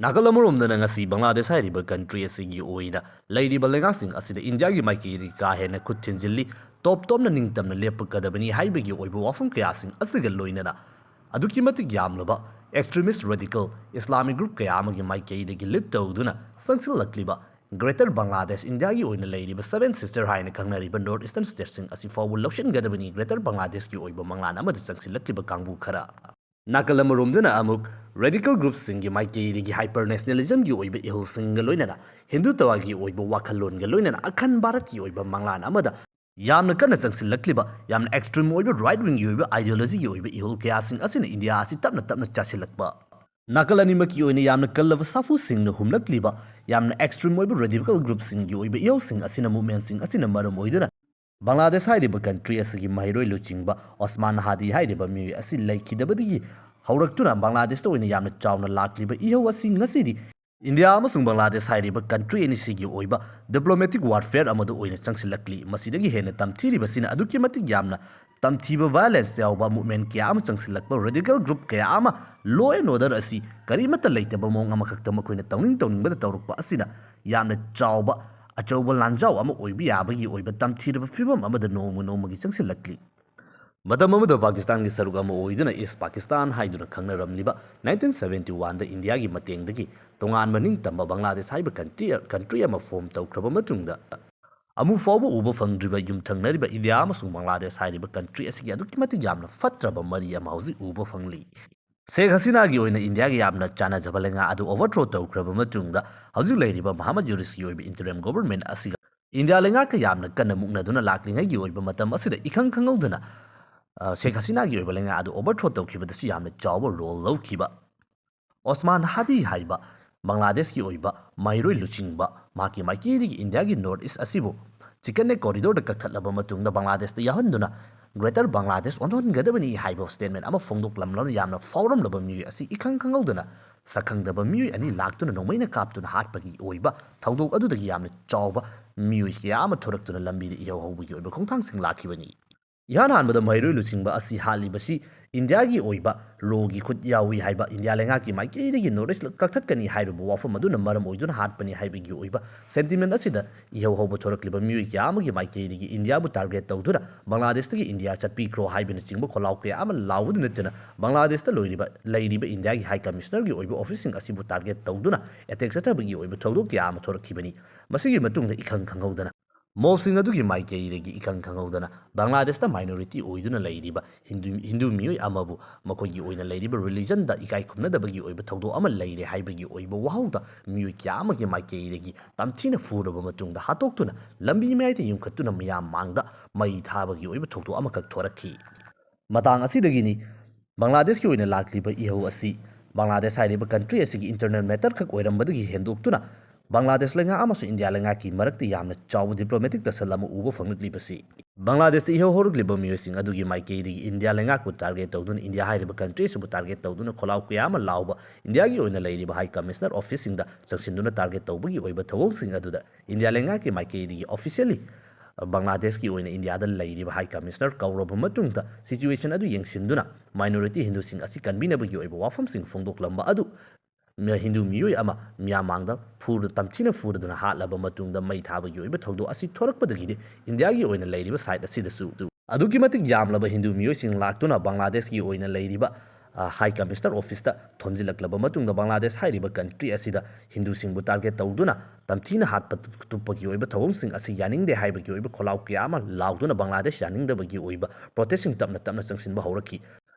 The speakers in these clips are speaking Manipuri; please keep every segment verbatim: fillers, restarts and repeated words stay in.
ꯅꯥꯀꯜ ꯑꯃꯔꯣꯝꯗꯅ ꯉꯁꯤ ꯕꯪꯒ꯭ꯂꯥꯗꯦꯁ ꯍꯥꯏꯔꯤꯕ ꯀꯟꯇ꯭ꯔꯤ ꯑꯁꯤꯒꯤ ꯑꯣꯏꯅ ꯂꯩꯔꯤꯕ ꯂꯩꯉꯥꯛꯁꯤꯡ ꯑꯁꯤꯗ ꯏꯟꯗꯤꯌꯥꯒꯤ ꯃꯥꯏꯀꯩꯗꯒꯤ ꯀꯥ ꯍꯦꯟꯅ ꯈꯨꯠ ꯊꯤꯟꯖꯤꯜꯂꯤ, ꯇꯣꯞ ꯇꯣꯞꯅ ꯅꯤꯡꯇꯝꯅ ꯂꯦꯞꯄꯛꯀꯗꯕꯅꯤ ꯍꯥꯏꯕꯒꯤ ꯑꯣꯏꯕ ꯋꯥꯐꯝ ꯀꯌꯥꯁꯤꯡ ꯑꯁꯤꯒ ꯂꯣꯏꯅꯅ ꯑꯗꯨꯛꯀꯤ ꯃꯇꯤꯛ ꯌꯥꯝꯂꯕ extremist radical Islamic group ꯀꯌꯥ ꯑꯃꯒꯤ ꯃꯥꯏꯀꯩꯗꯒꯤ ꯂꯤꯠ ꯇꯧꯗꯨꯅ ꯆꯪꯁꯤꯜꯂꯛꯂꯤꯕ Greater Bangladesh, ꯏꯟꯗꯤꯌꯥꯒꯤ ꯑꯣꯏꯅ ꯂꯩꯔꯤꯕ Seven Sister ꯍꯥꯏꯅ ꯈꯪꯅꯔꯤꯕ North Eastern stateꯁꯤꯡ ꯑꯁꯤ ꯐꯥꯎꯕ ꯂꯧꯁꯤꯟꯒꯗꯕꯅꯤ Greater Bangladeshꯀꯤ ꯑꯣꯏꯕ ꯃꯪꯂꯥꯟ ꯑꯃꯗ ꯆꯪꯁꯤꯜꯂꯛꯂꯤꯕ ꯀꯥꯡꯕꯨ ꯈꯔ꯫ ꯅꯥꯀꯜ ꯑꯃꯔꯣꯝꯗꯅ ꯑꯃꯨꯛ radical groupꯁꯤꯡꯒꯤ ꯃꯥꯏꯀꯩꯗꯒꯤ hyper nationalismꯒꯤ ꯑꯣꯏꯕ ꯏꯍꯨꯜꯁꯤꯡꯒ ꯂꯣꯏꯅꯅ ꯍꯤꯟꯗꯨꯇꯋꯥꯒꯤ ꯑꯣꯏꯕ ꯋꯥꯈꯜꯂꯣꯟꯒ ꯂꯣꯏꯅꯅ ꯑꯈꯟ ꯚꯥꯔꯠꯀꯤ ꯑꯣꯏꯕ ꯃꯪꯂꯥꯟ ꯑꯃꯗ ꯌꯥꯝꯅ ꯀꯟꯅ ꯆꯪꯁꯤꯜꯂꯛꯂꯤꯕ, ꯌꯥꯝꯅ extreme ꯑꯣꯏꯕ right wingꯒꯤ ꯑꯣꯏꯕ ideologyꯒꯤ ꯑꯣꯏꯕ ꯏꯍꯨꯜ ꯀꯌꯥꯁꯤꯡ ꯑꯁꯤꯅ ꯏꯟꯗꯤꯌꯥ ꯑꯁꯤ ꯇꯞꯅ ꯇꯞꯅ ꯆꯥꯁꯤꯜꯂꯛꯄ꯫ ꯅꯥꯀꯜ ꯑꯅꯤꯃꯛꯀꯤ ꯑꯣꯏꯅ ꯌꯥꯝꯅ ꯀꯜꯂꯕ ꯁꯥꯐꯨꯁꯤꯡꯅ ꯍꯨꯝꯂꯛꯂꯤꯕ, ꯌꯥꯝꯅ extreme ꯑꯣꯏꯕ radical groupꯁꯤꯡꯒꯤ ꯑꯣꯏꯕ ꯏꯍꯧꯁꯤꯡ ꯑꯁꯤꯅ, movementꯁꯤꯡ ꯑꯁꯤꯅ ꯃꯔꯝ ꯑꯣꯏꯗꯨꯅ ꯕꯪꯒ꯭ꯂꯥꯗꯦꯁ ꯍꯥꯏꯔꯤꯕ ꯀꯟꯇ꯭ꯔꯤ ꯑꯁꯤꯒꯤ ꯃꯍꯩꯔꯣꯏ ꯂꯨꯆꯤꯡꯕ ꯑꯣꯁꯃꯥꯟ ꯍꯥꯗꯤ ꯍꯥꯏꯔꯤꯕ ꯃꯤꯑꯣꯏ ꯑꯁꯤ ꯂꯩꯈꯤꯗꯕꯗꯒꯤ ꯍꯧꯔꯛꯇꯨꯅ ꯕꯪꯒ꯭ꯂꯥꯗꯦꯁꯇ ꯑꯣꯏꯅ ꯌꯥꯝꯅ ꯆꯥꯎꯅ ꯂꯥꯛꯂꯤꯕ ꯏꯍꯧ ꯑꯁꯤ ꯉꯁꯤꯗꯤ ꯏꯟꯗꯤꯌꯥ ꯑꯃꯁꯨꯡ ꯕꯪꯒ꯭ꯂꯥꯗꯦꯁ ꯍꯥꯏꯔꯤꯕ ꯀꯟꯇ꯭ꯔꯤ ꯑꯅꯤꯁꯤꯒꯤ ꯑꯣꯏꯕ diplomatic warfare ꯑꯃꯗ ꯑꯣꯏꯅ ꯆꯪꯁꯤꯜꯂꯛꯂꯤ꯫ ꯃꯁꯤꯗꯒꯤ ꯍꯦꯟꯅ ꯇꯝꯊꯤꯔꯤꯕꯁꯤꯅ ꯑꯗꯨꯛꯀꯤ ꯃꯇꯤꯛ ꯌꯥꯝꯅ ꯇꯝꯊꯤꯕ violence ꯌꯥꯎꯕ movement ꯀꯌꯥ ꯑꯃ ꯆꯪꯁꯤꯜꯂꯛꯄ, radical group ꯀꯌꯥ ꯑꯃ law and order ꯑꯁꯤ ꯀꯔꯤꯃꯠꯇ ꯂꯩꯇꯕ ꯃꯑꯣꯡ ꯑꯃꯈꯛꯇ ꯃꯈꯣꯏꯅ ꯇꯧꯅꯤꯡ ꯇꯧꯅꯤꯡꯕꯗ ꯇꯧꯔꯛꯄ ꯑꯁꯤꯅ ꯌꯥꯝꯅ ꯆꯥꯎꯕ ꯑꯆꯧꯕ ꯂꯥꯟꯖꯥꯎ ꯑꯃ ꯑꯣꯏꯕ ꯌꯥꯕꯒꯤ ꯑꯣꯏꯕ ꯇꯝꯊꯤꯔꯕ ꯐꯤꯕꯝ ꯑꯃꯗ ꯅꯣꯡꯃ ꯅꯣꯡꯃꯒꯤ ꯆꯪꯁꯤꯜꯂꯛꯂꯤ꯫ ꯃꯇꯝ ꯑꯃꯗ ꯄꯥꯀꯤꯁꯇꯥꯟꯒꯤ ꯁꯔꯨꯛ ꯑꯃ ꯑꯣꯏꯗꯨꯅ East Pakistan ꯍꯥꯏꯗꯨꯅ ꯈꯪꯅꯔꯝꯂꯤꯕ nineteen seventy oneꯗ ꯏꯟꯗꯤꯌꯥꯒꯤ ꯃꯇꯦꯡꯗꯒꯤ ꯇꯣꯉꯥꯟꯕ ꯅꯤꯡꯇꯝꯕ ꯕꯪꯒ꯭ꯂꯥꯗꯦꯁ ꯍꯥꯏꯕ ꯀꯟꯇ꯭ꯔꯤ, ꯀꯟꯇ꯭ꯔꯤ ꯑꯃ form ꯇꯧꯈ꯭ꯔꯕ ꯃꯇꯨꯡꯗ, ꯑꯃꯨꯛ ꯐꯥꯎꯕ ꯎꯕ ꯐꯪꯗ꯭ꯔꯤꯕ ꯌꯨꯝꯊꯪꯅꯔꯤꯕ ꯏꯟꯗꯤꯌꯥ ꯑꯃꯁꯨꯡ ꯕꯪꯒ꯭ꯂꯥꯗꯦꯁ ꯍꯥꯏꯔꯤꯕ ꯀꯟꯇ꯭ꯔꯤ ꯑꯁꯤꯒꯤ ꯑꯗꯨꯛꯀꯤ ꯃꯇꯤꯛ ꯌꯥꯝꯅ ꯐꯠꯇ꯭ꯔꯕ ꯃꯔꯤ ꯑꯃ ꯍꯧꯖꯤꯛ ꯎꯕ ꯐꯪꯂꯤ꯫ ꯁꯦꯈ ꯍꯁꯤꯅꯥꯒꯤ ꯑꯣꯏꯅ ꯏꯟꯗꯤꯌꯥꯒꯤ ꯌꯥꯝꯅ ꯆꯥꯟꯅꯖꯕ ꯂꯩꯉꯥꯛ ꯑꯗꯨ overthrow ꯇꯧꯈ꯭ꯔꯕ ꯃꯇꯨꯡꯗ, ꯍꯧꯖꯤꯛ ꯂꯩꯔꯤꯕ ꯃꯍꯥꯃꯠ ꯌꯨꯅꯤꯁꯀꯤ ꯑꯣꯏꯕ interim government ꯑꯁꯤꯒ ꯏꯟꯗꯤꯌꯥ ꯂꯩꯉꯥꯛꯀ ꯌꯥꯝꯅ ꯀꯟꯅ ꯃꯨꯛꯅꯗꯨꯅ ꯂꯥꯛꯂꯤꯉꯩꯒꯤ ꯑꯣꯏꯕ ꯃꯇꯝ ꯑꯁꯤꯗ, ꯏꯈꯪ ꯈꯪꯍꯧꯗꯅ, ꯑ, ꯁꯦꯈ ꯍꯁꯤꯅꯥꯒꯤ ꯑꯣꯏꯕ ꯂꯩꯉꯥꯛ ꯑꯗꯨ overthrow ꯇꯧꯈꯤꯕꯗꯁꯨ ꯌꯥꯝꯅ ꯆꯥꯎꯕ role ꯂꯧꯈꯤꯕ ꯑꯣꯁꯃꯥꯟ ꯍꯥꯗꯤ ꯍꯥꯏꯕ ꯕꯪꯒ꯭ꯂꯥꯗꯦꯁꯀꯤ ꯑꯣꯏꯕ ꯃꯍꯩꯔꯣꯏ ꯂꯨꯆꯤꯡꯕ, ꯃꯍꯥꯛꯀꯤ ꯃꯥꯏꯀꯩꯗꯒꯤ ꯏꯟꯗꯤꯌꯥꯒꯤ North East ꯑꯁꯤꯕꯨ chicken neck corridorꯗ ꯀꯛꯊꯠꯂꯕ ꯃꯇꯨꯡꯗ ꯕꯪꯒ꯭ꯂꯥꯗꯦꯁꯇ ꯌꯥꯎꯍꯟꯗꯨꯅ Greater Bangladesh ꯑꯣꯟꯊꯣꯛꯍꯟꯒꯗꯕꯅꯤ ꯍꯥꯏꯕ statement ꯑꯃ ꯐꯣꯡꯗꯣꯛꯂꯝꯂꯕ ꯌꯥꯝꯅ ꯐꯥꯎꯔꯝꯂꯕ ꯃꯤꯑꯣꯏ ꯑꯁꯤ ꯏꯈꯪ ꯈꯪꯍꯧꯗꯅ ꯁꯛꯈꯪꯗꯕ ꯃꯤꯑꯣꯏ ꯑꯅꯤ ꯂꯥꯛꯇꯨꯅ ꯅꯣꯡꯃꯩꯅ ꯀꯥꯞꯇꯨꯅ ꯍꯥꯠꯄꯒꯤ ꯑꯣꯏꯕ ꯊꯧꯗꯣꯛ ꯑꯗꯨꯗꯒꯤ ꯌꯥꯝꯅ ꯆꯥꯎꯕ ꯃꯤꯑꯣꯏ ꯀꯌꯥ ꯑꯃ ꯊꯣꯔꯛꯇꯨꯅ ꯂꯝꯕꯤꯗ ꯏꯍꯧ ꯍꯧꯕꯒꯤ ꯑꯣꯏꯕ ꯈꯣꯡꯊꯥꯡꯁꯤꯡ ꯂꯥꯛꯈꯤꯕꯅꯤ꯫ ꯏꯍꯥꯟ ꯍꯥꯟꯕꯗ ꯃꯍꯩꯔꯣꯏ ꯂꯨꯆꯤꯡꯕ ꯑꯁꯤ ꯍꯥꯠꯂꯤꯕꯁꯤ ꯏꯟꯗꯤꯌꯥꯒꯤ ꯑꯣꯏꯕ ꯂꯣꯒꯤ ꯈꯨꯠ ꯌꯥꯎꯏ ꯍꯥꯏꯕ, ꯏꯟꯗꯤꯌꯥ ꯂꯩꯉꯥꯛꯀꯤ ꯃꯥꯏꯀꯩꯗꯒꯤ ꯅꯣꯔꯠ ꯏꯁ ꯀꯛꯊꯠꯀꯅꯤ ꯍꯥꯏꯔꯨꯕ ꯋꯥꯐꯝ ꯑꯗꯨꯅ ꯃꯔꯝ ꯑꯣꯏꯗꯨꯅ ꯍꯥꯠꯄꯅꯤ ꯍꯥꯏꯕꯒꯤ ꯑꯣꯏꯕ ꯁꯦꯟꯇꯤꯃꯦꯟ ꯑꯁꯤꯗ ꯏꯍꯧ ꯍꯧꯕ ꯊꯣꯔꯛꯂꯤꯕ ꯃꯤꯑꯣꯏ ꯀꯌꯥ ꯑꯃꯒꯤ ꯃꯥꯏꯀꯩꯗꯒꯤ ꯏꯟꯗꯤꯌꯥꯕꯨ ꯇꯥꯔꯒꯦꯠ ꯇꯧꯗꯨꯅ ꯕꯪꯒ꯭ꯂꯥꯗꯦꯁꯇꯒꯤ ꯏꯟꯗꯤꯌꯥ ꯆꯠꯄꯤꯈ꯭ꯔꯣ ꯍꯥꯏꯕꯅꯆꯤꯡꯕ ꯈꯣꯜꯂꯥꯎ ꯀꯌꯥ ꯑꯃ ꯂꯥꯎꯕꯗ ꯅꯠꯇꯅ ꯕꯪꯒ꯭ꯂꯥꯗꯦꯁꯇ ꯂꯣꯏꯔꯤꯕ, ꯂꯩꯔꯤꯕ ꯏꯟꯗꯤꯌꯥꯒꯤ ꯍꯥꯏ ꯀꯃꯤꯁꯅꯔꯒꯤ ꯑꯣꯏꯕ ꯑꯣꯐꯤꯁꯁꯤꯡ ꯑꯁꯤꯕꯨ ꯇꯥꯔꯒꯦꯠ ꯇꯧꯗꯨꯅ ꯑꯦꯇꯦꯛ ꯆꯠꯊꯕꯒꯤ ꯑꯣꯏꯕ ꯊꯧꯗꯣꯛ ꯀꯌꯥ ꯑꯃ ꯊꯣꯔꯛꯈꯤꯕꯅꯤ꯫ ꯃꯁꯤꯒꯤ ꯃꯇꯨꯡꯗ ꯏꯈꯪ ꯈꯪꯍꯧꯗꯅ ꯃꯣꯞꯁꯤꯡ ꯑꯗꯨꯒꯤ ꯃꯥꯏꯀꯩꯗꯒꯤ ꯏꯈꯪ ꯈꯪꯍꯧꯗꯅ ꯕꯪꯒ꯭ꯂꯥꯗꯦꯁꯇ ꯃꯥꯏꯅꯣꯔꯤꯇꯤ ꯑꯣꯏꯗꯨꯅ ꯂꯩꯔꯤꯕ ꯍꯤꯟꯗꯨ, ꯍꯤꯟꯗꯨ ꯃꯤꯑꯣꯏ ꯑꯃꯕꯨ ꯃꯈꯣꯏꯒꯤ ꯑꯣꯏꯅ ꯂꯩꯔꯤꯕ ꯔꯤꯂꯤꯖꯟꯗ ꯏꯀꯥꯏ ꯈꯨꯝꯅꯗꯕꯒꯤ ꯑꯣꯏꯕ ꯊꯧꯗꯣꯛ ꯑꯃ ꯂꯩꯔꯦ ꯍꯥꯏꯕꯒꯤ ꯑꯣꯏꯕ ꯋꯥꯍꯧꯗ ꯃꯤꯑꯣꯏ ꯀꯌꯥ ꯑꯃꯒꯤ ꯃꯥꯏꯀꯩꯗꯒꯤ ꯇꯝꯊꯤꯅ ꯐꯨꯔꯕ ꯃꯇꯨꯡꯗ ꯍꯥꯠꯇꯣꯛꯇꯨꯅ ꯂꯝꯕꯤ ꯃꯌꯥꯏꯗ ꯌꯨꯝꯈꯠꯇꯨꯅ ꯃꯤꯌꯥꯝ ꯃꯥꯡꯗ ꯃꯩ ꯊꯥꯕꯒꯤ ꯑꯣꯏꯕ ꯊꯧꯗꯣꯛ ꯑꯃꯈꯛ ꯊꯣꯔꯛꯈꯤ꯫ ꯃꯇꯥꯡ ꯑꯁꯤꯗꯒꯤꯅꯤ ꯕꯪꯒ꯭ꯂꯥꯗꯦꯁꯀꯤ ꯑꯣꯏꯅ ꯂꯥꯛꯂꯤꯕ ꯏꯍꯧ ꯑꯁꯤ ꯕꯪꯒ꯭ꯂꯥꯗꯦꯁ ꯍꯥꯏꯔꯤꯕ ꯀꯟꯇ꯭ꯔꯤ ꯑꯁꯤꯒꯤ ꯏꯟꯇꯔꯅꯦꯜ ꯃꯦꯇꯔ ꯈꯛ ꯑꯣꯏꯔꯝꯕꯗꯒꯤ ꯍꯦꯟꯗꯣꯛꯇꯨꯅ ꯕꯪꯒ꯭ꯂꯥꯗꯦꯁ ꯂꯩꯉꯥꯛ ꯑꯃꯁꯨꯡ ꯏꯟꯗꯤꯌꯥ ꯂꯩꯉꯥꯛꯀꯤ ꯃꯔꯛꯇ ꯌꯥꯝꯅ ꯆꯥꯎꯕ ꯗꯤꯄ꯭ꯂꯣꯃꯦꯇꯤꯛ ꯇꯁꯜ ꯑꯃ ꯎꯕ ꯐꯪꯂꯛꯂꯤꯕꯁꯤ꯫ ꯕꯪꯒ꯭ꯂꯥꯗꯦꯁꯇ ꯏꯍꯧ ꯍꯧꯔꯛꯂꯤꯕ ꯃꯤꯑꯣꯏꯁꯤꯡ ꯑꯗꯨꯒꯤ ꯃꯥꯏꯀꯩꯗꯒꯤ ꯏꯟꯗꯤꯌꯥ ꯂꯩꯉꯥꯛꯄꯨ ꯇꯥꯔꯒꯦꯠ ꯇꯧꯗꯨꯅ, ꯏꯟꯗꯤꯌꯥ ꯍꯥꯏꯔꯤꯕ ꯀꯟꯇ꯭ꯔꯤ ꯑꯁꯤꯕꯨ ꯇꯥꯔꯒꯦꯠ ꯇꯧꯗꯨꯅ ꯈꯣꯜꯂꯥꯎ ꯀꯌꯥ ꯑꯃ ꯂꯥꯎꯕ, ꯏꯟꯗꯤꯌꯥꯒꯤ ꯑꯣꯏꯅ ꯂꯩꯔꯤꯕ ꯍꯥꯏ ꯀꯃꯤꯁꯅꯔ ꯑꯣꯐꯤꯁꯁꯤꯡꯗ ꯆꯪꯁꯤꯟꯗꯨꯅ ꯇꯥꯔꯒꯦꯠ ꯇꯧꯕꯒꯤ ꯑꯣꯏꯕ ꯊꯧꯑꯣꯡꯁꯤꯡ ꯑꯗꯨꯗ ꯏꯟꯗꯤꯌꯥ ꯂꯩꯉꯥꯛꯀꯤ ꯃꯥꯏꯀꯩꯗꯒꯤ ꯑꯣꯐꯤꯁꯤꯌꯦꯜꯂꯤ ꯕꯪꯒ꯭ꯂꯥꯗꯦꯁꯀꯤ ꯑꯣꯏꯅ ꯏꯟꯗꯤꯌꯥꯗ ꯂꯩꯔꯤꯕ ꯍꯥꯏ ꯀꯃꯤꯁꯅꯔ ꯀꯧꯔꯕ ꯃꯇꯨꯡꯗ ꯁꯤꯆꯨꯋꯦꯁꯟ ꯑꯗꯨ ꯌꯦꯡꯁꯤꯟꯗꯨꯅ ꯃꯥꯏꯅꯣꯔꯤꯇꯤ ꯍꯤꯟꯗꯨꯁꯤꯡ ꯑꯁꯤ ꯀꯟꯕꯤꯅꯕꯒꯤ ꯑꯣꯏꯕ ꯋꯥꯐꯝꯁꯤꯡ ꯐꯣꯡꯗꯣꯛꯂꯝꯕ ꯑꯗꯨ ꯍꯤꯟꯗꯨ ꯃꯤꯑꯣꯏ ꯑꯃ ꯃꯤꯌꯥꯝ ꯃꯥꯡꯗ ꯐꯨꯔ-, ꯇꯝꯊꯤꯅ ꯐꯨꯔꯗꯨꯅ ꯍꯥꯠꯂꯕ ꯃꯇꯨꯡꯗ ꯃꯩ ꯊꯥꯕꯒꯤ ꯑꯣꯏꯕ ꯊꯧꯗꯣꯛ ꯑꯁꯤ ꯊꯣꯔꯛꯄꯗꯒꯤꯗꯤ ꯏꯟꯗꯤꯌꯥꯒꯤ ꯑꯣꯏꯅ ꯂꯩꯔꯤꯕ ꯁꯥꯏꯠ ꯑꯁꯤꯗꯁꯨ ꯑꯗꯨꯛꯀꯤ ꯃꯇꯤꯛ ꯌꯥꯝꯂꯕ ꯍꯤꯟꯗꯨ ꯃꯤꯑꯣꯏꯁꯤꯡ ꯂꯥꯛꯇꯨꯅ ꯕꯪꯒ꯭ꯂꯥꯗꯦꯁꯀꯤ ꯑꯣꯏꯅ ꯂꯩꯔꯤꯕ, ꯑ, ꯍꯥꯏ ꯀꯃꯤꯁꯅꯔ ꯑꯣꯐꯤꯁꯇ ꯊꯣꯝꯖꯤꯜꯂꯛꯂꯕ ꯃꯇꯨꯡꯗ ꯕꯪꯒ꯭ꯂꯥꯗꯦꯁ ꯍꯥꯏꯔꯤꯕ ꯀꯟꯇ꯭ꯔꯤ ꯑꯁꯤꯗ ꯍꯤꯟꯗꯨꯁꯤꯡꯕꯨ ꯇꯥꯔꯒꯦꯠ ꯇꯧꯗꯨꯅ ꯇꯝꯊꯤꯅ ꯍꯥꯠꯄ ꯇꯨꯞꯄꯒꯤ ꯑꯣꯏꯕ ꯊꯧꯑꯣꯡꯁꯤꯡ ꯑꯁꯤ ꯌꯥꯅꯤꯡꯗꯦ ꯍꯥꯏꯕꯒꯤ ꯑꯣꯏꯕ ꯈꯣꯜꯂꯥꯎ ꯀꯌꯥ ꯑꯃ ꯂꯥꯎꯗꯨꯅ ꯕꯪꯒ꯭ꯂꯥꯗꯦꯁ ꯌꯥꯅꯤꯡꯗꯕꯒꯤ ꯑꯣꯏꯕ ꯄ꯭ꯔꯣꯇꯦꯁꯁꯤꯡ ꯇꯞꯅ ꯇꯞꯅ ꯆꯪꯁꯤꯟꯕ ꯍꯧꯔꯛꯈꯤ꯫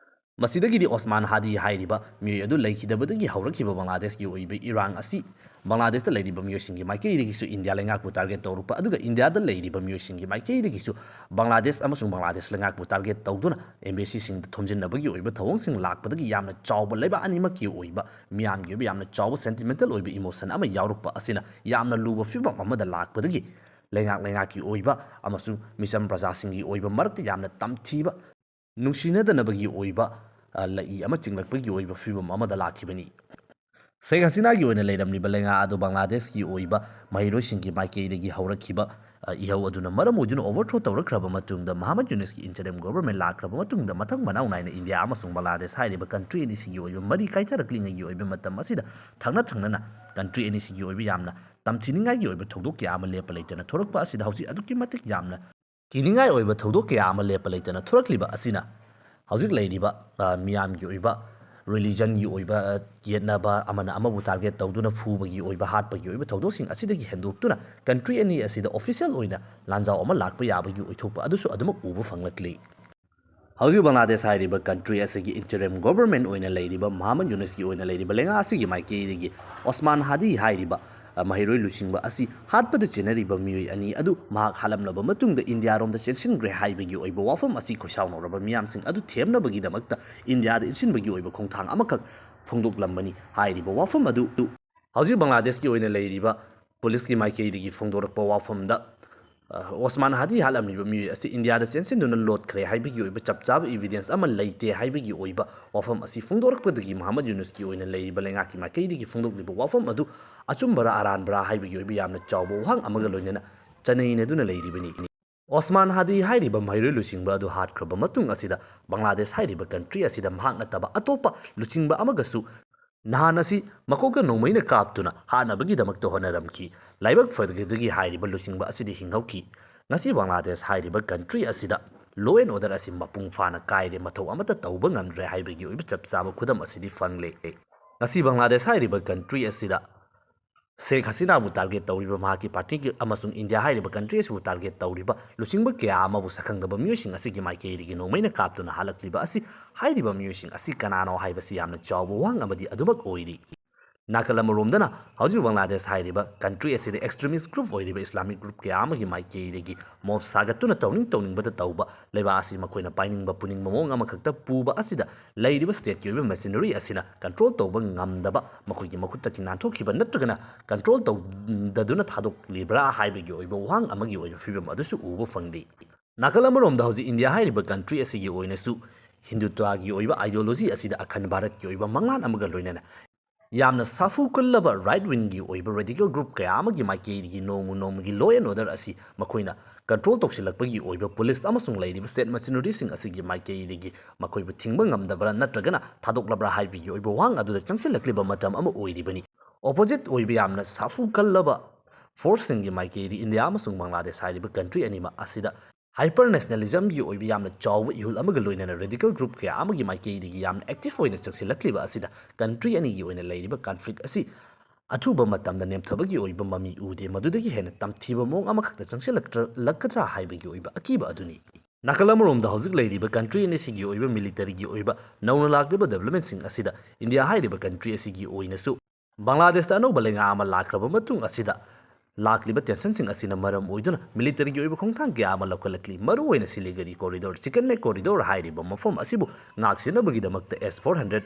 ꯃꯁꯤꯗꯒꯤꯗꯤ ꯑꯣꯁꯃꯥꯟ ꯍꯥꯗꯤ ꯍꯥꯏꯔꯤꯕ ꯃꯤꯑꯣꯏ ꯑꯗꯨ ꯂꯩꯈꯤꯗꯕꯗꯒꯤ ꯍꯧꯔꯛꯈꯤꯕ ꯕꯪꯒ꯭ꯂꯥꯗꯦꯁꯀꯤ ꯑꯣꯏꯕ ꯏꯔꯥꯡ ꯑꯁꯤ ꯕꯪꯒ꯭ꯂꯥꯗꯦꯁꯇ ꯂꯩꯔꯤꯕ ꯃꯤꯑꯣꯏꯁꯤꯡꯒꯤ ꯃꯥꯏꯀꯩꯗꯒꯤꯁꯨ ꯏꯟꯗꯤꯌꯥ ꯂꯩꯉꯥꯛꯄꯨ ꯇꯥꯔꯒꯦꯠ ꯇꯧꯔꯛꯄ, ꯑꯗꯨꯒ ꯏꯟꯗꯤꯌꯥꯗ ꯂꯩꯔꯤꯕ ꯃꯤꯑꯣꯏꯁꯤꯡꯒꯤ ꯃꯥꯏꯀꯩꯗꯒꯤꯁꯨ ꯕꯪꯒ꯭ꯂꯥꯗꯦꯁ ꯑꯃꯁꯨꯡ ꯕꯪꯒ꯭ꯂꯥꯗꯦꯁ ꯂꯩꯉꯥꯛꯄꯨ ꯇꯥꯔꯒꯦꯠ ꯇꯧꯗꯨꯅ ꯑꯦꯝꯕꯦꯁꯤꯁꯤꯡꯗ ꯊꯣꯝꯖꯤꯟꯅꯕꯒꯤ ꯑꯣꯏꯕ ꯊꯧꯑꯣꯡꯁꯤꯡ ꯂꯥꯛꯄꯗꯒꯤ ꯌꯥꯝꯅ ꯆꯥꯎꯕ, ꯂꯩꯕꯥꯛ ꯑꯅꯤꯃꯛꯀꯤ ꯑꯣꯏꯕ ꯃꯤꯌꯥꯝꯒꯤ ꯑꯣꯏꯕ ꯌꯥꯝꯅ ꯆꯥꯎꯕ ꯁꯦꯟꯇꯤꯃꯦꯟꯇꯦꯜ ꯑꯣꯏꯕ ꯏꯃꯣꯁꯟ ꯑꯃ ꯌꯥꯎꯔꯛꯄ ꯑꯁꯤꯅ ꯌꯥꯝꯅ ꯂꯨꯕ ꯐꯤꯕꯝ ꯑꯃꯗ ꯂꯥꯛꯄꯗꯒꯤ ꯂꯩꯉꯥꯛ ꯂꯩꯉꯥꯛꯀꯤ ꯑꯣꯏꯕ ꯑꯃꯁꯨꯡ ꯃꯤꯆꯝ ꯄ꯭ꯔꯖꯥꯁꯤꯡꯒꯤ ꯑꯣꯏꯕ ꯃꯔꯛꯇ ꯌꯥꯝꯅ ꯇꯝꯊꯤꯕ ꯅꯨꯡꯁꯤꯅꯗꯅꯕꯒꯤ ꯑꯣꯏꯕ, ꯑ, ꯂꯩꯏ ꯑꯃ ꯆꯤꯡꯂꯛꯄꯒꯤ ꯑꯣꯏꯕ ꯐꯤꯕꯝ ꯑꯃꯗ ꯂꯥꯛꯈꯤꯕꯅꯤ꯫ ꯁꯦꯈ ꯍꯁꯤꯅꯥꯒꯤ ꯑꯣꯏꯅ ꯂꯩꯔꯝꯂꯤꯕ ꯂꯩꯉꯥꯛ ꯑꯗꯨ ꯕꯪꯒ꯭ꯂꯥꯗꯦꯁꯀꯤ ꯑꯣꯏꯕ ꯃꯍꯩꯔꯣꯏꯁꯤꯡꯒꯤ ꯃꯥꯏꯀꯩꯗꯒꯤ ꯍꯧꯔꯛꯈꯤꯕ, ꯏꯍꯧ ꯑꯗꯨꯅ ꯃꯔꯝ ꯑꯣꯏꯗꯨꯅ overthrow ꯇꯧꯔꯛꯈ꯭ꯔꯕ ꯃꯇꯨꯡꯗ, ꯃꯍꯥꯃꯗ ꯌꯨꯅꯁꯀꯤ interim government ꯂꯥꯛꯈ꯭ꯔꯕ ꯃꯇꯨꯡꯗ, ꯃꯊꯪ ꯃꯅꯥꯎ ꯅꯥꯏꯅ ꯏꯟꯗꯤꯌꯥ ꯑꯃꯁꯨꯡ ꯕꯪꯒ꯭ꯂꯥꯗꯦꯁ ꯍꯥꯏꯔꯤꯕ country ꯑꯅꯤꯁꯤꯒꯤ ꯑꯣꯏꯕ ꯃꯔꯤ ꯀꯥꯏꯊꯔꯛꯂꯤꯉꯩꯒꯤ ꯑꯣꯏꯕ ꯃꯇꯝ ꯑꯁꯤꯗ ꯊꯪꯅ ꯊꯪꯅꯅ country ꯑꯅꯤꯁꯤꯒꯤ ꯑꯣꯏꯕ ꯌꯥꯝꯅ ꯇꯝꯊꯤꯅꯤꯡꯉꯥꯏꯒꯤ ꯑꯣꯏꯕ ꯊꯧꯗꯣꯛ ꯀꯌꯥ ꯑꯃ ꯂꯦꯞꯄ ꯂꯩꯇꯅ ꯊꯣꯔꯛꯄ ꯑꯁꯤꯗ ꯍꯧꯖꯤꯛ ꯑꯗꯨꯛꯀꯤ ꯃꯇꯤꯛ ꯌꯥꯝꯅ ꯀꯤꯅꯤꯡꯉꯥꯏ ꯑꯣꯏꯕ ꯊꯧꯗꯣꯛ ꯀꯌꯥ ꯑꯃ ꯂꯦꯞꯄ ꯂꯩꯇꯅ ꯊꯣꯔꯛꯂꯤꯕ ꯑꯁꯤꯅ ꯍꯧꯖꯤꯛ ꯂꯩꯔꯤꯕ, ꯑ, ꯃꯤꯌꯥꯝꯒꯤ ꯑꯣꯏꯕ, religionꯒꯤ ꯑꯣꯏꯕ, ꯑ, ꯌꯦꯠꯅꯕ, ꯑꯃꯅ ꯑꯃꯕꯨ target ꯇꯧꯗꯨꯅ ꯐꯨꯕꯒꯤ ꯑꯣꯏꯕ, ꯍꯥꯠꯄꯒꯤ ꯑꯣꯏꯕ ꯊꯧꯗꯣꯛꯁꯤꯡ ꯑꯁꯤꯗꯒꯤ ꯍꯦꯟꯗꯣꯛꯇꯨꯅ country ꯑꯅꯤ ꯑꯁꯤꯗ official ꯑꯣꯏꯅ ꯂꯥꯟꯖꯥꯎ ꯑꯃ ꯂꯥꯛꯄ ꯌꯥꯕꯒꯤ ꯑꯣꯏꯊꯣꯛꯄ ꯑꯗꯨꯁꯨ ꯑꯗꯨꯃꯛ ꯎꯕ ꯐꯪꯂꯛꯂꯤ꯫ ꯍꯧꯖꯤꯛ ꯕꯪꯒ꯭ꯂꯥꯗꯦꯁ ꯍꯥꯏꯔꯤꯕ country ꯑꯁꯤꯒꯤ interim government ꯑꯣꯏꯅ ꯂꯩꯔꯤꯕ ꯃꯍꯥꯃꯗ ꯌꯨꯅꯁꯀꯤ ꯑꯣꯏꯅ ꯂꯩꯔꯤꯕ ꯂꯩꯉꯥꯛ ꯑꯁꯤꯒꯤ ꯃꯥꯏꯀꯩꯗꯒꯤ ꯑꯣꯁꯃꯥꯟ ꯍꯥꯗꯤ ꯍꯥꯏꯔꯤꯕ, ꯑ, ꯃꯍꯩꯔꯣꯏ ꯂꯨꯆꯤꯡꯕ ꯑꯁꯤ ꯍꯥꯠꯄꯗ ꯆꯦꯟꯅꯔꯤꯕ ꯃꯤꯑꯣꯏ ꯑꯅꯤ ꯑꯗꯨ ꯃꯍꯥꯛ ꯍꯥꯠꯂꯝꯂꯕ ꯃꯇꯨꯡꯗ ꯏꯟꯗꯤꯌꯥꯔꯣꯝꯗ ꯆꯦꯟꯁꯤꯟꯈ꯭ꯔꯦ ꯍꯥꯏꯕꯒꯤ ꯑꯣꯏꯕ ꯋꯥꯐꯝ ꯑꯁꯤ ꯈꯣꯏꯁꯥꯎꯅꯔꯕ ꯃꯤꯌꯥꯝꯁꯤꯡ ꯑꯗꯨ ꯊꯦꯝꯅꯕꯒꯤꯗꯃꯛꯇ ꯏꯟꯗꯤꯌꯥꯗ ꯏꯟꯁꯤꯟꯕꯒꯤ ꯑꯣꯏꯕ ꯈꯣꯡꯊꯥꯡ ꯑꯃꯈꯛ ꯐꯣꯡꯗꯣꯛꯂꯝꯕꯅꯤ꯫ ꯍꯥꯏꯔꯤꯕ ꯋꯥꯐꯝ ꯑꯗꯨ ꯍꯧꯖꯤꯛ ꯕꯪꯒ꯭ꯂꯥꯗꯦꯁꯀꯤ ꯑꯣꯏꯅ ꯂꯩꯔꯤꯕ ꯄꯨꯂꯤꯁꯀꯤ ꯃꯥꯏꯀꯩꯗꯒꯤ ꯐꯣꯡꯗꯣꯔꯛꯄ ꯋꯥꯐꯝꯗ, ꯑ, ꯑꯣꯁꯃꯥꯟ ꯍꯥꯗꯤ ꯍꯥꯠꯂꯝꯂꯤꯕ ꯃꯤꯑꯣꯏ ꯑꯁꯤ ꯏꯟꯗꯤꯌꯥꯗ ꯆꯦꯟꯁꯤꯟꯗꯨꯅ ꯂꯣꯠꯈ꯭ꯔꯦ ꯍꯥꯏꯕꯒꯤ ꯑꯣꯏꯕ ꯆꯞ ꯆꯥꯕ evidence ꯑꯃ ꯂꯩꯇꯦ ꯍꯥꯏꯕꯒꯤ ꯑꯣꯏꯕ ꯋꯥꯐꯝ ꯑꯁꯤ ꯐꯣꯡꯗꯣꯔꯛꯄꯗꯒꯤ ꯃꯍꯥꯃꯗ ꯌꯨꯅꯁꯀꯤ ꯑꯣꯏꯅ ꯂꯩꯔꯤꯕ ꯂꯩꯉꯥꯛꯀꯤ ꯃꯥꯏꯀꯩꯗꯒꯤ ꯐꯣꯡꯗꯣꯛꯂꯤꯕ ꯋꯥꯐꯝ ꯑꯗꯨ ꯑꯆꯨꯝꯕꯔꯥ ꯑꯔꯥꯟꯕꯔꯥ ꯍꯥꯏꯕꯒꯤ ꯑꯣꯏꯕ ꯌꯥꯝꯅ ꯆꯥꯎꯕ ꯋꯥꯍꯪ ꯑꯃꯒ ꯂꯣꯏꯅꯅ ꯆꯅꯩꯅꯗꯨꯅ ꯂꯩꯔꯤꯕꯅꯤ꯫ ꯑꯣꯁꯃꯥꯟ ꯍꯥꯗꯤ ꯍꯥꯏꯔꯤꯕ ꯃꯍꯩꯔꯣꯏ ꯂꯨꯆꯤꯡꯕ ꯑꯗꯨ ꯍꯥꯠꯈ꯭ꯔꯕ ꯃꯇꯨꯡ ꯑꯁꯤꯗ ꯕꯪꯒ꯭ꯂꯥꯗꯦꯁ ꯍꯥꯏꯔꯤꯕ country ꯑꯁꯤꯗ ꯃꯍꯥꯛ ꯅꯠꯇꯕ ꯑꯇꯣꯞꯄ ꯂꯨꯆꯤꯡꯕ ꯑꯃꯒꯁꯨ ꯅꯍꯥꯟ ꯑꯁꯤ ꯃꯀꯣꯛꯇ ꯅꯣꯡꯃꯩꯅ ꯀꯥꯞꯇꯨꯅ ꯍꯥꯠꯅꯕꯒꯤꯗꯃꯛꯇ ꯍꯣꯠꯅꯔꯝꯈꯤ꯫ ꯂꯥꯏꯕꯛ ꯐꯗꯕꯗꯒꯤ ꯍꯥꯏꯔꯤꯕ ꯂꯨꯆꯤꯡꯕ ꯑꯁꯤꯗꯤ ꯍꯤꯡꯍꯧꯈꯤ꯫ ꯉꯁꯤ ꯕꯪꯒ꯭ꯂꯥꯗꯦꯁ ꯍꯥꯏꯔꯤꯕ country ꯑꯁꯤꯗ law and order ꯑꯁꯤ ꯃꯄꯨꯡ ꯐꯥꯅ ꯀꯥꯏꯔꯦ, ꯃꯊꯧ ꯑꯃꯠꯇ ꯇꯧꯕ ꯉꯝꯗ꯭ꯔꯦ ꯍꯥꯏꯕꯒꯤ ꯑꯣꯏꯕ ꯆꯞ ꯆꯥꯕ ꯈꯨꯗꯝ ꯑꯁꯤꯗꯤ ꯐꯪꯂꯦ꯫ ꯉꯁꯤ ꯕꯪꯒ꯭ꯂꯥꯗꯦꯁ ꯍꯥꯏꯔꯤꯕ country ꯑꯁꯤꯗ ꯁꯦꯈ ꯍꯁꯤꯅꯥꯕꯨ target ꯇꯧꯔꯤꯕ ꯃꯍꯥꯛꯀꯤ partyꯒꯤ ꯑꯃꯁꯨꯡ ꯏꯟꯗꯤꯌꯥ ꯍꯥꯏꯔꯤꯕ country ꯑꯁꯤꯕꯨ target ꯇꯧꯔꯤꯕ ꯂꯨꯆꯤꯡꯕ ꯀꯌꯥ ꯑꯃꯕꯨ ꯁꯛꯈꯪꯗꯕ ꯃꯤꯑꯣꯏꯁꯤꯡ ꯑꯁꯤꯒꯤ ꯃꯥꯏꯀꯩꯗꯒꯤ ꯅꯣꯡꯃꯩꯅ ꯀꯥꯞꯇꯨꯅ ꯍꯥꯠꯂꯛꯂꯤꯕ ꯑꯁꯤ, ꯍꯥꯏꯔꯤꯕ ꯃꯤꯑꯣꯏꯁꯤꯡ ꯑꯁꯤ ꯀꯅꯥꯅꯣ ꯍꯥꯏꯕꯁꯤ ꯌꯥꯝꯅ ꯆꯥꯎꯕ ꯋꯥꯍꯪ ꯑꯃꯗꯤ ꯑꯗꯨꯃꯛ ꯑꯣꯏꯔꯤ꯫ ꯅꯥꯀꯜ ꯑꯃꯔꯣꯝꯗꯅ ꯍꯧꯖꯤꯛ ꯕꯪꯒ꯭ꯂꯥꯗꯦꯁ ꯍꯥꯏꯔꯤꯕ country ꯑꯁꯤꯗ extremist group ꯑꯣꯏꯔꯤꯕ Islamic group ꯀꯌꯥ ꯑꯃꯒꯤ ꯃꯥꯏꯀꯩꯗꯒꯤ mob ꯁꯥꯒꯠꯇꯨꯅ ꯇꯧꯅꯤꯡ ꯇꯧꯅꯤꯡꯕꯗ ꯇꯧꯕ, ꯂꯩꯕꯥꯛ ꯑꯁꯤ ꯃꯈꯣꯏꯅ ꯄꯥꯏꯅꯤꯡꯕ ꯄꯨꯅꯤꯡꯕ ꯃꯑꯣꯡ ꯑꯃꯈꯛꯇ ꯄꯨꯕ ꯑꯁꯤꯗ ꯂꯩꯔꯤꯕ stateꯀꯤ ꯑꯣꯏꯕ machinery ꯑꯁꯤꯅ control ꯇꯧꯕ ꯉꯝꯗꯕ, ꯃꯈꯣꯏꯒꯤ ꯃꯈꯨꯠꯇꯒꯤ ꯅꯥꯟꯊꯣꯛꯈꯤꯕ ꯅꯠꯇ꯭ꯔꯒꯅ control ꯇꯧꯗꯗꯨꯅ ꯊꯥꯗꯣꯛꯂꯤꯕ꯭ꯔꯥ ꯍꯥꯏꯕꯒꯤ ꯑꯣꯏꯕ ꯋꯥꯍꯪ ꯑꯃꯒꯤ ꯑꯣꯏꯕ ꯐꯤꯕꯝ ꯑꯗꯨꯁꯨ ꯎꯕ ꯐꯪꯂꯤ꯫ ꯅꯥꯀꯜ ꯑꯃꯔꯣꯝꯗ ꯍꯧꯖꯤꯛ ꯏꯟꯗꯤꯌꯥ ꯍꯥꯏꯔꯤꯕ country ꯑꯁꯤꯒꯤ ꯑꯣꯏꯅꯁꯨ ꯍꯤꯟꯗꯨꯇ꯭ꯋꯥꯒꯤ ꯑꯣꯏꯕ ideology ꯑꯁꯤꯗ ꯑꯈꯟ ꯚꯥꯔꯠꯀꯤ ꯑꯣꯏꯕ ꯃꯪꯂꯥꯟ ꯑꯃꯒ ꯂꯣꯏꯅꯅ ꯌꯥꯝꯅ ꯁꯥꯐꯨ ꯀꯜꯂꯕ right wingꯒꯤ ꯑꯣꯏꯕ radical group ꯀꯌꯥ ꯑꯃꯒꯤ ꯃꯥꯏꯀꯩꯗꯒꯤ ꯅꯣꯡꯃ ꯅꯣꯡꯃꯒꯤ law and order ꯑꯁꯤ ꯃꯈꯣꯏꯅ control ꯇꯧꯁꯤꯜꯂꯛꯄꯒꯤ ꯑꯣꯏꯕ police ꯑꯃꯁꯨꯡ ꯂꯩꯔꯤꯕ state machinerysꯁꯤꯡ ꯑꯁꯤꯒꯤ ꯃꯥꯏꯀꯩꯗꯒꯤ ꯃꯈꯣꯏꯕꯨ ꯊꯤꯡꯕ ꯉꯝꯗꯕ꯭ꯔꯥ ꯅꯠꯇ꯭ꯔꯒꯅ ꯊꯥꯗꯣꯛꯂꯕ꯭ꯔꯥ ꯍꯥꯏꯕꯒꯤ ꯑꯣꯏꯕ ꯋꯥꯍꯪ ꯑꯗꯨꯗ ꯆꯪꯁꯤꯜꯂꯛꯂꯤꯕ ꯃꯇꯝ ꯑꯃ ꯑꯣꯏꯔꯤꯕꯅꯤ꯫ Opposite ꯑꯣꯏꯕ ꯌꯥꯝꯅ ꯁꯥꯐꯨ ꯀꯜꯂꯕ forceꯁꯤꯡꯒꯤ ꯃꯥꯏꯀꯩꯗꯒꯤ ꯏꯟꯗꯤꯌꯥ ꯑꯃꯁꯨꯡ ꯕꯪꯒ꯭ꯂꯥꯗꯦꯁ ꯍꯥꯏꯔꯤꯕ country ꯑꯅꯤꯃꯛ ꯑꯁꯤꯗ hyper nationalismꯒꯤ ꯑꯣꯏꯕ ꯌꯥꯝꯅ ꯆꯥꯎꯕ ꯏꯍꯨꯜ ꯑꯃꯒ ꯂꯣꯏꯅꯅ radical group ꯀꯌꯥ ꯑꯃꯒꯤ ꯃꯥꯏꯀꯩꯗꯒꯤ ꯌꯥꯝꯅ active ꯑꯣꯏꯅ ꯆꯪꯁꯤꯜꯂꯛꯂꯤꯕ ꯑꯁꯤꯗ country ꯑꯅꯤꯒꯤ ꯑꯣꯏꯅ ꯂꯩꯔꯤꯕ conflict ꯑꯁꯤ ꯑꯊꯨꯕ ꯃꯇꯝꯗ ꯅꯦꯝꯊꯕꯒꯤ ꯑꯣꯏꯕ ꯃꯃꯤ ꯎꯗꯦ꯫ ꯃꯗꯨꯗꯒꯤ ꯍꯦꯟꯅ ꯇꯝꯊꯤꯕ ꯃꯑꯣꯡ ꯑꯃꯈꯛꯇ ꯆꯪꯁꯤꯜꯂꯛꯂꯛꯀꯗ꯭ꯔꯥ ꯍꯥꯏꯕꯒꯤ ꯑꯣꯏꯕ ꯑꯀꯤꯕ ꯑꯗꯨꯅꯤ꯫ ꯅꯥꯀꯜ ꯑꯃꯔꯣꯝꯗ ꯍꯧꯖꯤꯛ ꯂꯩꯔꯤꯕ country ꯑꯅꯤꯁꯤꯒꯤ ꯑꯣꯏꯕ militaryꯒꯤ ꯑꯣꯏꯕ ꯅꯧꯅ ꯂꯥꯛꯂꯤꯕ developmentꯁꯤꯡ ꯑꯁꯤꯗ ꯏꯟꯗꯤꯌꯥ ꯍꯥꯏꯔꯤꯕ country ꯑꯁꯤꯒꯤ ꯑꯣꯏꯅꯁꯨ ꯕꯪꯒ꯭ꯂꯥꯗꯦꯁꯇ ꯑꯅꯧꯕ ꯂꯩꯉꯥꯛ ꯑꯃ ꯂꯥꯛꯈ꯭ꯔꯕ ꯃꯇꯨꯡ ꯑꯁꯤꯗ ꯂꯥꯛꯂꯤꯕ tensionꯁꯤꯡ ꯑꯁꯤꯅ ꯃꯔꯝ ꯑꯣꯏꯗꯨꯅ militaryꯒꯤ ꯑꯣꯏꯕ ꯈꯣꯡꯊꯥꯡ ꯀꯌꯥ ꯑꯃ ꯂꯧꯈꯠꯂꯛꯂꯤ꯫ ꯃꯔꯨꯑꯣꯏꯅ ꯁꯤꯂꯤꯒꯨꯔꯤ corridor, ꯆꯤꯀꯟꯅꯦ corridor ꯍꯥꯏꯔꯤꯕ ꯃꯐꯝ ꯑꯁꯤꯕꯨ ꯉꯥꯛ ꯁꯦꯟꯅꯕꯒꯤꯗꯃꯛꯇ S four hundred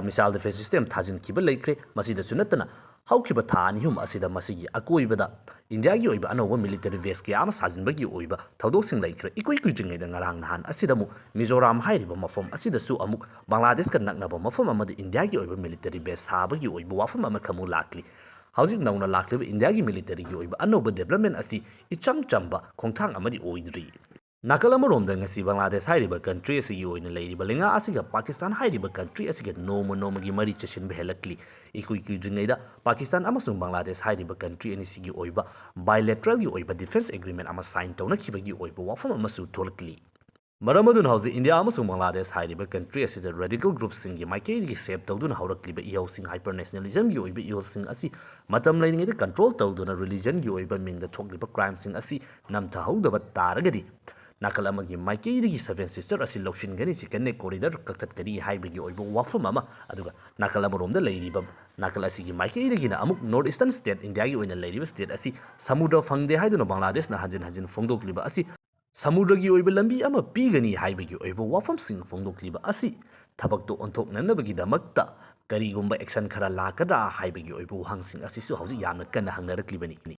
missile defence system ꯊꯥꯖꯤꯟꯈꯤꯕ ꯂꯩꯈ꯭ꯔꯦ꯫ ꯃꯁꯤꯗꯁꯨ ꯅꯠꯇꯅ ꯍꯧꯈꯤꯕ ꯊꯥ ꯑꯅꯤ ꯑꯍꯨꯝ ꯑꯁꯤꯗ ꯃꯁꯤꯒꯤ ꯑꯀꯣꯏꯕꯗ ꯏꯟꯗꯤꯌꯥꯒꯤ ꯑꯣꯏꯕ ꯑꯅꯧꯕ military base ꯀꯌꯥ ꯑꯃ ꯁꯥꯖꯤꯟꯕꯒꯤ ꯑꯣꯏꯕ ꯊꯧꯗꯣꯛꯁꯤꯡ ꯂꯩꯈ꯭ꯔꯦ꯫ ꯏꯀꯨꯏ ꯀꯨꯏꯗ꯭ꯔꯤꯉꯩꯗ ꯉꯔꯥꯡ ꯅꯍꯥꯟ ꯑꯁꯤꯗ ꯑꯃꯨꯛ ꯃꯤꯖꯣꯔꯥꯝ ꯍꯥꯏꯔꯤꯕ ꯃꯐꯝ ꯑꯁꯤꯗꯁꯨ ꯑꯃꯨꯛ ꯕꯪꯒ꯭ꯂꯥꯗꯦꯁꯀ ꯅꯛꯅꯕ ꯃꯐꯝ ꯑꯃꯗ ꯏꯟꯗꯤꯌꯥꯒꯤ ꯑꯣꯏꯕ military base ꯁꯥꯕꯒꯤ ꯑꯣꯏꯕ ꯋꯥꯐꯝ ꯑꯃꯈꯛ ꯑꯃꯨꯛ ꯂꯥꯛꯂꯤ꯫ ꯍꯧꯖꯤꯛ ꯅꯧꯅ ꯂꯥꯛꯂꯤꯕ ꯏꯟꯗꯤꯌꯥꯒꯤ militaryꯒꯤ ꯑꯣꯏꯕ ꯑꯅꯧꯕ development ꯑꯁꯤ ꯏꯆꯝ ꯆꯝꯕ ꯈꯣꯡꯊꯥꯡ ꯑꯃꯗꯤ ꯑꯣꯏꯗ꯭ꯔꯤ꯫ ꯅꯥꯀꯜ ꯑꯃꯔꯣꯝꯗ ꯉꯁꯤ ꯕꯪꯒ꯭ꯂꯥꯗꯦꯁ ꯍꯥꯏꯔꯤꯕ country ꯑꯁꯤꯒꯤ ꯑꯣꯏꯅ ꯂꯩꯔꯤꯕ ꯂꯩꯉꯥꯛ ꯑꯁꯤꯒ ꯄꯥꯀꯤꯁꯇꯥꯟ ꯍꯥꯏꯔꯤꯕ country ꯑꯁꯤꯒ ꯅꯣꯡꯃ ꯅꯣꯡꯃꯒꯤ ꯃꯔꯤ ꯆꯦꯁꯤꯟꯕ ꯍꯦꯜꯂꯛꯂꯤ꯫ ꯏꯀꯨꯏ ꯀꯨꯏꯗ꯭ꯔꯤꯉꯩꯗ ꯄꯥꯀꯤꯁꯇꯥꯟ ꯑꯃꯁꯨꯡ ꯕꯪꯒ꯭ꯂꯥꯗꯦꯁ ꯍꯥꯏꯔꯤꯕ country ꯑꯅꯤꯁꯤꯒꯤ ꯑꯣꯏꯕ bilateralꯒꯤ ꯑꯣꯏꯕ defence agreement ꯑꯃ sign ꯇꯧꯅꯈꯤꯕꯒꯤ ꯑꯣꯏꯕ ꯋꯥꯐꯝ ꯑꯃꯁꯨ ꯊꯣꯛꯂꯛꯂꯤ꯫ ꯃꯔꯝ ꯑꯗꯨꯅ ꯍꯧꯖꯤꯛ ꯏꯟꯗꯤꯌꯥ ꯑꯃꯁꯨꯡ ꯕꯪꯒ꯭ꯂꯥꯗꯦꯁ ꯍꯥꯏꯔꯤꯕ country ꯑꯁꯤꯗ radical groupꯁꯤꯡꯒꯤ ꯃꯥꯏꯀꯩꯗꯒꯤ shape ꯇꯧꯗꯨꯅ ꯍꯧꯔꯛꯂꯤꯕ ꯏꯍꯧꯁꯤꯡ, hyper nationalismꯒꯤ ꯑꯣꯏꯕ ꯏꯍꯧꯁꯤꯡ ꯑꯁꯤ ꯃꯇꯝ ꯂꯩꯔꯤꯉꯩꯗ control ꯇꯧꯗꯨꯅ religionꯒꯤ ꯑꯣꯏꯕ ꯃꯤꯡꯗ ꯊꯣꯛꯂꯤꯕ crimeꯁꯤꯡ ꯑꯁꯤ ꯅꯝꯊꯍꯧꯗꯕ ꯇꯥꯔꯒꯗꯤ ꯅꯥꯀꯜ ꯑꯃꯒꯤ ꯃꯥꯏꯀꯩꯗꯒꯤ Seven Sister ꯑꯁꯤ ꯂꯧꯁꯤꯟꯒꯅꯤ, ꯆꯤꯀꯟꯅꯦ corridor ꯀꯛꯊꯠꯀꯅꯤ ꯍꯥꯏꯕꯒꯤ ꯑꯣꯏꯕ ꯋꯥꯐꯝ ꯑꯃ, ꯑꯗꯨꯒ ꯅꯥꯀꯜ ꯑꯃꯔꯣꯝꯗ ꯂꯩꯔꯤꯕ ꯅꯥꯀꯜ ꯑꯁꯤꯒꯤ ꯃꯥꯏꯀꯩꯗꯒꯤꯅ ꯑꯃꯨꯛ North Eastern state ꯏꯟꯗꯤꯌꯥꯒꯤ ꯑꯣꯏꯅ ꯂꯩꯔꯤꯕ state ꯑꯁꯤ ꯁꯃꯨꯗ꯭ꯔ ꯐꯪꯗꯦ ꯍꯥꯏꯗꯨꯅ ꯕꯪꯒ꯭ꯂꯥꯗꯦꯁꯅ ꯍꯟꯖꯤꯟ ꯍꯟꯖꯤꯟ ꯐꯣꯡꯗꯣꯛꯂꯤꯕ ꯑꯁꯤ ꯁꯃꯨꯗ꯭ꯔꯒꯤ ꯑꯣꯏꯕ ꯂꯝꯕꯤ ꯑꯃ ꯄꯤꯒꯅꯤ ꯍꯥꯏꯕꯒꯤ ꯑꯣꯏꯕ ꯋꯥꯐꯝꯁꯤꯡ ꯐꯣꯡꯗꯣꯛꯂꯤꯕ ꯑꯁꯤ ꯊꯕꯛꯇꯨ ꯑꯣꯟꯊꯣꯛꯅꯅꯕꯒꯤꯗꯃꯛꯇ ꯀꯔꯤꯒꯨꯝꯕ action ꯈꯔ ꯂꯥꯛꯀꯗ꯭ꯔꯥ ꯍꯥꯏꯕꯒꯤ ꯑꯣꯏꯕ ꯋꯥꯍꯪꯁꯤꯡ ꯑꯁꯤꯁꯨ ꯍꯧꯖꯤꯛ ꯌꯥꯝꯅ ꯀꯟꯅ ꯍꯪꯅꯔꯛꯂꯤꯕꯅꯤ꯫